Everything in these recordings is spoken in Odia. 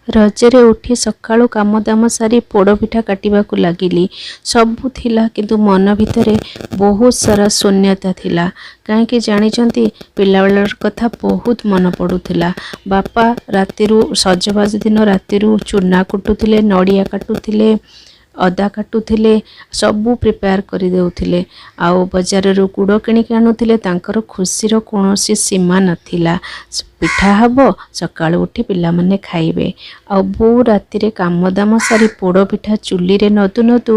ରଜରେ ଉଠି ସକାଳୁ କାମଦାମ ସାରି ପୋଡ଼ପିଠା କାଟିବାକୁ ଲାଗିଲି। ସବୁ ଥିଲା, କିନ୍ତୁ ମନ ଭିତରେ ବହୁତ ସାରା ଶୂନ୍ୟତା ଥିଲା। କାହିଁକି ଜାଣିଛନ୍ତି? ପିଲାବେଳର କଥା ବହୁତ ମନେ ପଡ଼ୁଥିଲା। ବାପା ରାତିରୁ, ସଜବାଜ ଦିନ ରାତିରୁ ଚୁନା କୁଟୁଥିଲେ, ନଡ଼ିଆ କାଟୁଥିଲେ, ଅଦା କାଟୁଥିଲେ, ସବୁ ପ୍ରିପେୟାର କରିଦେଉଥିଲେ ଆଉ ବଜାରରୁ ଗୁଡ଼ କିଣିକି ଆଣୁଥିଲେ। ତାଙ୍କର ଖୁସିର କୌଣସି ସୀମା ନଥିଲା। ପିଠା ହେବ, ସକାଳୁ ଉଠି ପିଲାମାନେ ଖାଇବେ। ଆଉ ବୋଉ ରାତିରେ କାମଦାମ ସାରି ପୋଡ଼ ପିଠା ଚୁଲିରେ ନଦୁ ନଦୁ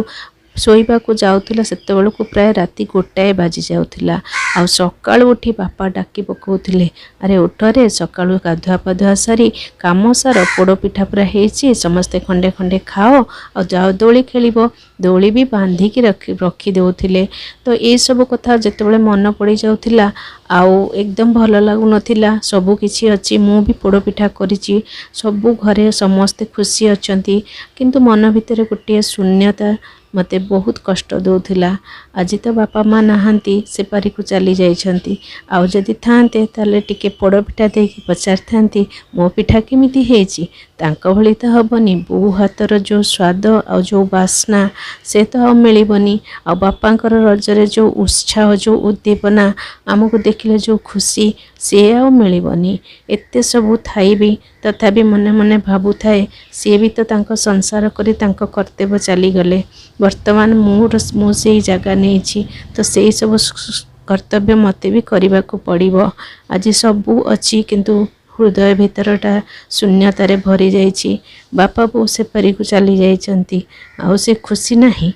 ଶୋଇବାକୁ ଯାଉଥିଲା, ସେତେବେଳକୁ ପ୍ରାୟ ରାତି 1 ବାଜି ଯାଉଥିଲା। ଆଉ ସକାଳୁ ଉଠି ବାପା ଡାକି ପକାଉଥିଲେ, "ଆରେ ଉଠରେ, ସକାଳୁ ଗାଧୁଆ ପାଧୁଆ ସାରି କାମ ସାର, ପୋଡ଼ ପିଠା ପୁରା ହେଇଛି, ସମସ୍ତେ ଖଣ୍ଡେ ଖଣ୍ଡେ ଖାଅ ଆଉ ଯାଅ ଦୋଳି ଖେଳିବ।" ଦୋଳି ବି ବାନ୍ଧିକି ରଖିଦେଉଥିଲେ। ତ ଏଇସବୁ କଥା ଯେତେବେଳେ ମନେ ପଡ଼ିଯାଉଥିଲା, ଆଉ ଏକଦମ ଭଲ ଲାଗୁନଥିଲା। ସବୁ କିଛି ଅଛି, ମୁଁ ବି ପୋଡ଼ ପିଠା କରିଛି, ସବୁ ଘରେ ସମସ୍ତେ ଖୁସି ଅଛନ୍ତି, କିନ୍ତୁ ମନ ଭିତରେ ଗୋଟିଏ ଶୂନ୍ୟତା ମୋତେ ବହୁତ କଷ୍ଟ ଦେଉଥିଲା। ଆଜି ତ ବାପା ମା ନାହାନ୍ତି, ସେପାରିକୁ ଚାଲି ଯାଇଛନ୍ତି। ଆଉ ଯଦି ଥାନ୍ତେ, ତାହେଲେ ଟିକେ ପୋଡ଼ ପିଠା ଦେଇକି ପଚାରିଥାନ୍ତି, ମୋ ପିଠା କେମିତି ହେଇଛି? ତାଙ୍କ ଭଳି ତ ହେବନି। ବୋଉ ହାତର ଯେଉଁ ସ୍ୱାଦ ଆଉ ଯେଉଁ ବାସ୍ନା, ସେ ତ ଆଉ ମିଳିବନି। ଆଉ ବାପାଙ୍କର ରଜରେ ଯେଉଁ ଉତ୍ସାହ, ଯେଉଁ ଉଦ୍ଦୀପନା, ଆମକୁ ଦେଖିଲେ ଯେଉଁ ଖୁସି, ସିଏ ଆଉ ମିଳିବନି। ଏତେ ସବୁ ଥାଇ ବି ତଥାପି ମନେ ମନେ ଭାବୁଥାଏ, ସିଏ ବି ତ ତାଙ୍କ ସଂସାର କରି ତାଙ୍କ କର୍ତ୍ତବ୍ୟ ଚାଲିଗଲେ। ବର୍ତ୍ତମାନ ମୁଁ ସେଇ ଜାଗା ନେଇଛି, ତ ସେଇ ସବୁ କର୍ତ୍ତବ୍ୟ ମୋତେ ବି କରିବାକୁ ପଡ଼ିବ। ଆଜି ସବୁ ଅଛି, କିନ୍ତୁ ହୃଦୟ ଭିତରଟା ଶୂନ୍ୟତାରେ ଭରି ଯାଇଛି। ବାପା ବୋଉ ସେପାରିକୁ ଚାଲି ଯାଇଛନ୍ତି, ଆଉ ସେ ଖୁସି ନାହିଁ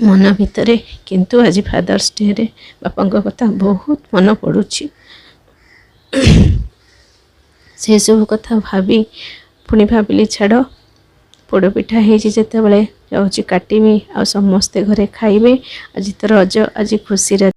ମନ ଭିତରେ। କିନ୍ତୁ ଆଜି ଫାଦର୍ସ ଡେରେ ବାପାଙ୍କ କଥା ବହୁତ ମନେ ପଡ଼ୁଛି। ସେସବୁ କଥା ଭାବି ପୁଣି ଭାବିଲି, ଛାଡ଼, ପୋଡ଼ପିଠା ହେଇଛି ଯେତେବେଳେ, ଯାଉଛି କାଟିବି ଆଉ ସମସ୍ତେ ଘରେ ଖାଇବେ। ଆଜି ତ ରଜ, ଆଜି ଖୁସିରେ